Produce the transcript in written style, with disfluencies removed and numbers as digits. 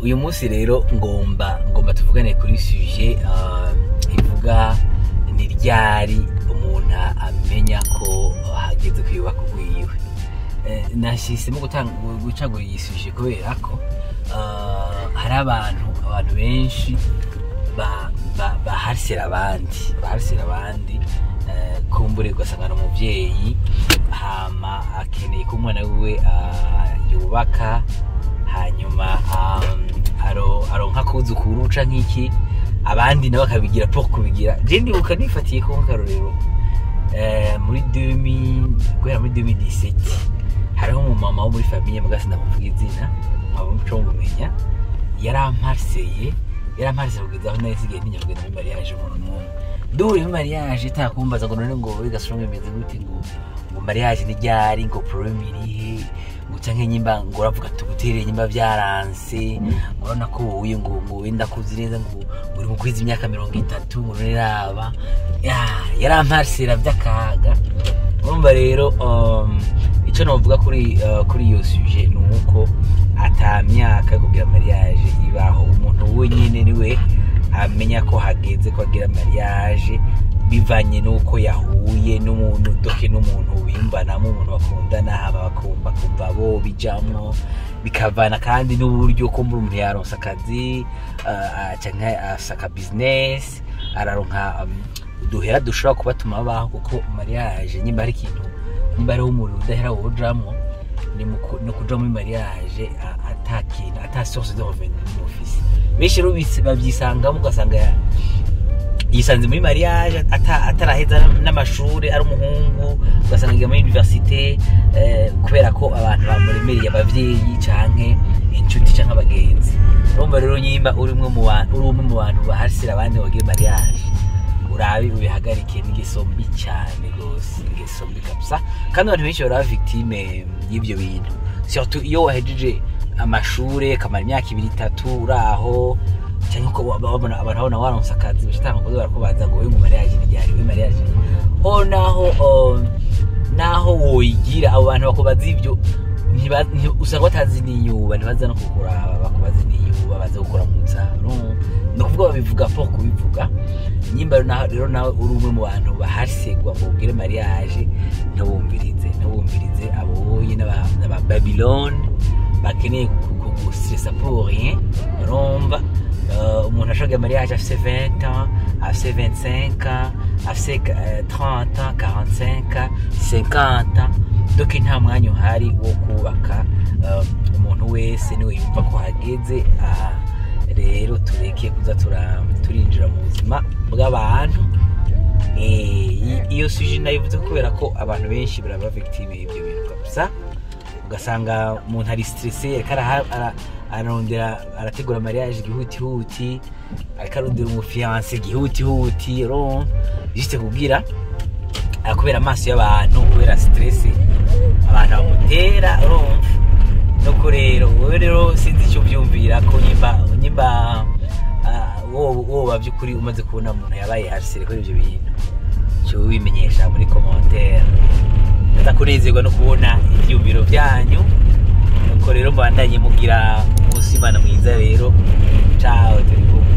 Uyu munsi rero ngomba tuvugane kuri sujet ivuga ni ryari umuntu amenya ko hageze kwiyubaka ugwiwe. Nashisemo gutanga gucagura iyi sujet kubera ko hari abantu benshi baharsera abandi, kumbure ugasanga ni umuvyeyi, hama akeneye ko umwana wiwe yubaka, hanyuma aronka akuzukuru canke iki, abandi nabo bakabigira pour kubigira. Je ndibuka nifatiye ko nk'akarorero, muri 2000, guhera muri 2017, hariho umumama wo muri famille, muga sindamuvuga izina, mwaba muco mumenya, yaramparseye kugeza aho nari nsigaye ntinya kugenda muri mariage. Umuntu n'umwe duhuriye muri mariage itakumbaza ngo none ngo bigasura bimeze gute, ngo mariage ni ryari, ngo problème irihe, ngo canke nyimba ngo uravuga tugutereye, nyimba vyaranse, ngo urabona ko wowe ngo wenda kuzi neza, ngo uri mu kwiza imyaka 30, ngo none raba yaramparsera vy'akaga. Urumva rero, ico novuga kuri iyo sujet ni uko ata myaka yo kugira mariage ibaho. Umuntu wenyene niwe amenya ko hageze ko agira mariage, bivanye n'uko yahuye n'umuntu, doke n'umuntu biyumvanamo, umuntu bakundana, hama bakumva bo bijamwo, bikavana kandi n'uburyo ko muri umuntu yaronse akazi, canke afise aka business, araronka uduhera dushobora kubatuma babaho. Kuko mariage, nyimba hari ikintu, nimba hariho umuriro udahera wojamwo, ni no kuja muri mariage ata kintu, ata source de revenu ufise. Benshi rero bavyisangamo, ugasanga yisanze muri mariage ataraheza n'amashure, ari umuhungu, ugasanga yiga muri université, kubera ko abantu bamuremereye, abavyeyi canke inshuti canke abagenzi. Urumva rero, nyimba uri umwe mu bantu, uri umwe mu bantu baharsira abandi bagiye mariage, urabe ubihagarike. N'ingeso mbi cyane rwose, ingeso mbi kabisa. Kandi abantu benshi baraba victime y'ibyo bintu, surtout iyo wahejeje amashure kamara imyaka 2, 3 uraho, cyangwa ko babona abantu babona waronse akazi, bashitanga kuza barakubaza ngo wewe ngo mariage ni ryari, we mariage ho naho woyigira. Abo bantu bakubaza ibyo usanga batazi niyuba, ntibaza no kukuraba, bakubaza niyuba baza kukuramutsa. Ni ukuvuga babivuga po kubivuga. Nyimba rero nawe uri umwe mu bantu baharsegwa ngo ugire mariage, ntuwumvirize aboye n'aba Babylone bakeneye kugustressa pour rien. Urumva, umuntu ashobora mariage afise 20 ans, afise 25 ans, afise 30 ans, 45 ans, 50 ans, donc nta mwanya uhari wo kubaka. Umuntu wese niwe yumva ko hageze. Rero tureke kuza turinjira mu buzima bw'abantu. Iyo sujet nayivuze kubera ko abantu benshi baraba victime y'ibyo bintu kabisa, ugasanga umuntu ari stressé, ariko ararondera, arategura mariage gihutihuti, ariko arondera umufiancé gihutihuti, urumva, juste kugira kubera amaso y'abantu, kubera stress abantu bamutera. Urumva, nuko rero wowe rero sinzi icyo ubyumvira ko nyimba woba by'ukuri umaze kubona umuntu yabaye harcelé kuri ibyo bintu, cyo wimenyesha muri commentaire. Ndaza kunezerwa no kubona ivyumviro byanyu. Nuko rero mbandanye mugira umunsi Imana mwiza. Rero ciao, turi kumwe.